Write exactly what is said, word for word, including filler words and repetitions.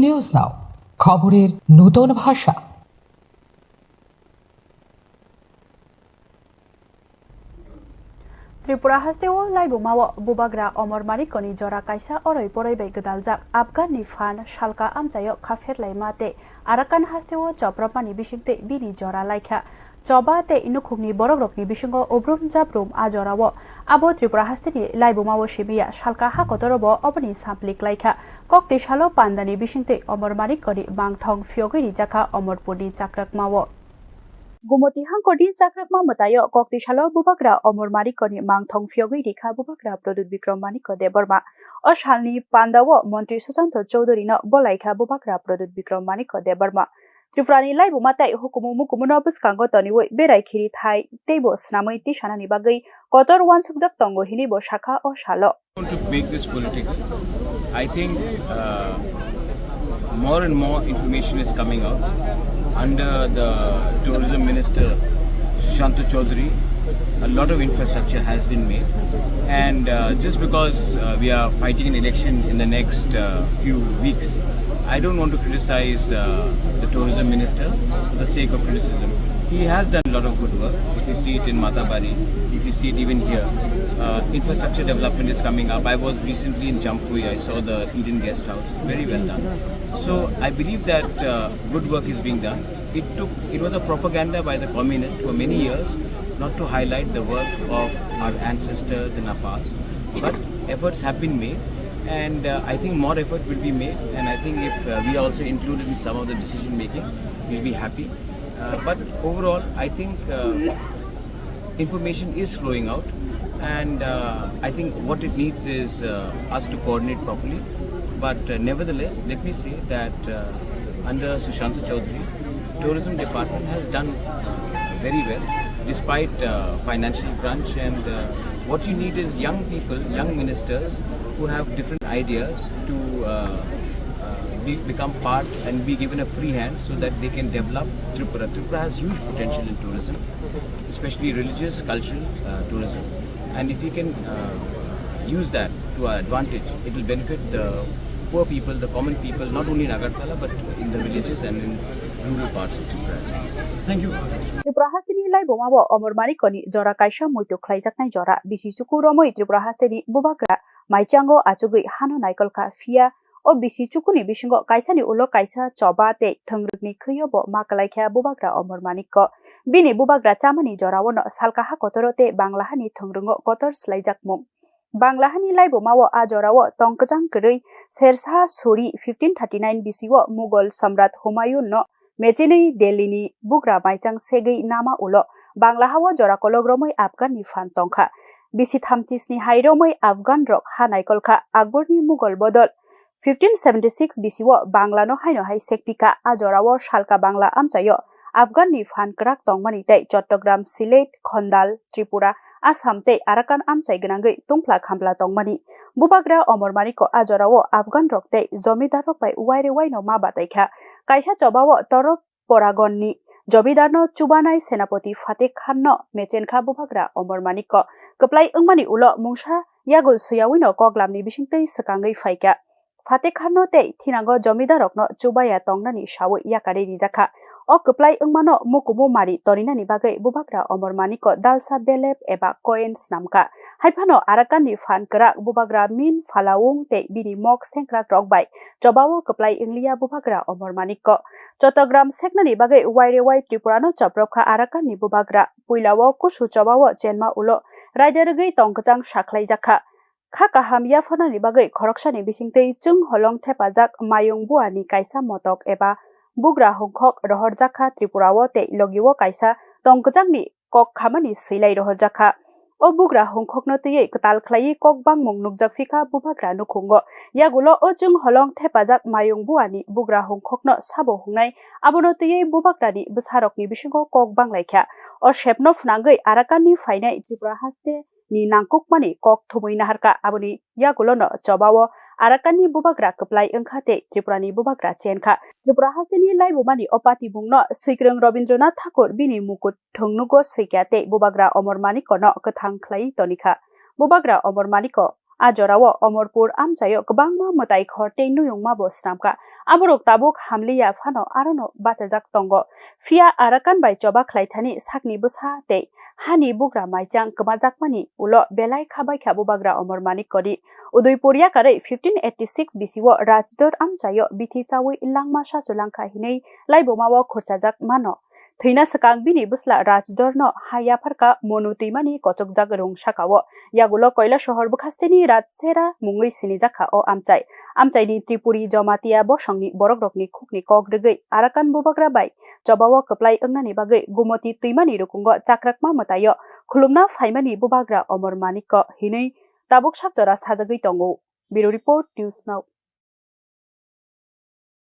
News now, খবরের নূতন ভাষা। Tripura hasteo laibumao bubagra Omor Manikoni jora kaisa oroi poroi bai gwdaljak Afghan ni phan salka amchaio kha pherlaima tei Arakan hasteo chopropmani bisingtwi bini jora laikha. Choba tei nukhungni borokrokni bisingo ubrum jabrum a jorao. Abo Tripura hasteni laibumao simiya salka ha kotorobo oboni samplik laikha. Kok twi salo pandani bisingtwi Omor Manikoni mangthong phiyogwi rijakha Omorpurni chakrakmao. Gumoti hangkorni chakrakma mwtaio kok twi salo bubagra Omor Manikoni mangthong phiyogwi rikha bubagra Pradyut Bikram Manikya Debbarma. O salni pandao montri Sushanta Chowdhuryno bolaikha bubagra Pradyut Bikram Manikya Debbarma. Tripurani laibuma tei hukumu mukumuno bwskango toniwi berai khiri thai teibo swnamwi tisanani bagwi kotor uansukjak tongo hinwi bo sakha o salo. I want to make this political. I think uh, more and more information is coming out under the tourism minister Sushanta Chowdhury. A lot of infrastructure has been made, and uh, just because uh, we are fighting an election in the next uh, few weeks, I don't want to criticize uh, the tourism minister for the sake of criticism. He has done a lot of good work. If you see it in Matabari, if you see it even here, uh, infrastructure development is coming up. I was recently in Jampui. I saw the Eden Guest House. Very well done. So I believe that uh, good work is being done. It took, it was a propaganda by the communists for many years not to highlight the work of our ancestors in our past. But efforts have been made, and uh, I think more effort will be made. And I think if uh, we are also included in some of the decision making, we'll be happy. Uh, but overall, I think uh, information is flowing out, and uh, I think what it needs is uh, us to coordinate properly. But uh, nevertheless, let me say that uh, under Sushanta Chowdhury, tourism department has done uh, very well despite uh, financial crunch. And uh, what you need is young people, young ministers who have different ideas to uh, uh, be, become part and be given a free hand so that they can develop Tripura. Tripura has huge potential in tourism, especially religious, cultural uh, tourism. And if we can uh, use that to our advantage, it will benefit the poor people, the common people, not only in Agartala but in the villages and in rural parts of Tripura as well. Thank you. Tripura hasteni laibumao Omor Manikoni jora kaisa muitu khlaijaknai jora. Bisi chuku romwi Tripura hasteni bubagra maichango achugwi hano naikolkha, phiya o bisi chukuni bisingo kaisani ulo kaisa choba tei thwngrwkni khwio bo ma kwlaikha bubagra Omor Manikko. Bini bubagra chamani joraono salka ha kotoro tei Bangla hani thwngrwngo kotor swlaijakmung. Bangla hani laibumao a jorao tong kwchang kwrwi Sher Shah Suri fifteen thirty nine bisio Mughal Samrat Humayunno mechenwi Delhini bugra maichang segwi nama ulo Bangla hao jora kolok romwi Afghanni phan tongkha. Bisi thamchisni hai romwi Afghanrok ha naikolkha. Akborni Mughal bodol fifteen seventy six bisio Banglano haino hai sekpikha. A jorao salka Bangla amchaio Afghanni phan kwrak tongmani tei Chattogram, Sylhet, Khandal, Tripura, Assam tei Arakan amchai gwnangwi tungphla khampla tongmani. Bubagra Omor Manikko a jorao Afghanrok tei jomidarrok bai uaire uaino ma bataikha. Kaisa chobao Torop Poragonni jomidarno chubanai Senapati Fateh Khanno mechenkha bubagra Omor Manikko. Kwplai wngmani ulo mungsa yagul suyawino koklamni bisingtwi swkangwi phaikha. Fateh Khanno tei thinango jomidarrokno chubaya tongnani sawi yakarwi rijakha. O kwplai wngmano mukumu mari toninani bagwi bubagra Omor Manikko dalsa belep eba coin snamkha. Haiphano Arakanni phan kwrak bubagra Min Phalawung tei bini mok sengkrakrok bai chobao kwplai wngliya bubagra Omor Manikko. Chotogram seknani bagwi uaire uai Tripurano chopropkha Arakanni bubagra. Puilao kusu chobao chenma ulo raida rwgwi tong kwchang sakhlaijakha. Kha kaham yapharnani bagwi khoroksani bisingtwi chwng holong thepajak mayung buani kaisa motok eba bugra hongkhok rohorjakha Tripurao tei logio kaisa tong kwchangni kok khamani swilai rohorjakha. O bugra hongkhokno twiwi kwtal khlaiwi kok bangmung nukjakphikha bubagra nukhungo. Yagulo o chwng holong thepajak mayung buani bugra hongkhokno sabo hungnai, abono twiwi bubagrani bwsarokni bisingo kok banglaikha. O sepno phwnangwi Arakanni phainai Tripura haste ni nangkukmani kok thumwi naharkha. Aboni yagulono chobao Arakanni bubagra kwplai wngkha tei Tripurani bubagra chenkha. Tripura hasteni laibumani o patibungno Swikrwng Rabindranath Thakur bini mukut thwngnugo swikya tei bubagra Omor Manikkono kwthang khlaiwi tonikha. Bubagra Omor Manikko A jorao Omorpur amchaio kwbangma mwtai khor tei nuyungma bo swnamkha. Aborok tabuk hamliya phano arono bachajak tongo. Phiya Arakan bai choba khlaithani sakni bwsa tei hani bugra maichang kwmajakmani ulo belai khabaikha bubagra Omor Manik Kori. Udaipur yakarwi fifteen eighty six bisio Rajdor amchaio bithi chawi langma sachu langkha hinwi laibumao khurchajak mano. Thwina swkang bini bwsla Rajdorno ha yapharkha Monu twimani kochokjak rung sakao. Yagulo Koilasohor bwkhasteni Rajsera mungwi sinijakha o amchai. Amchaini Tripuri Jamatia bosongni borokrokni khukni kok rwgwi Arakan bubagra bai chobao kwplai wngnani bagwi Gumoti twimani rukungo chakrakma mwtaio khulumna phaimani bubagra Omor Manikko hinwi tabuk sak jora sajagwi tongo. Bureau Report, News Now.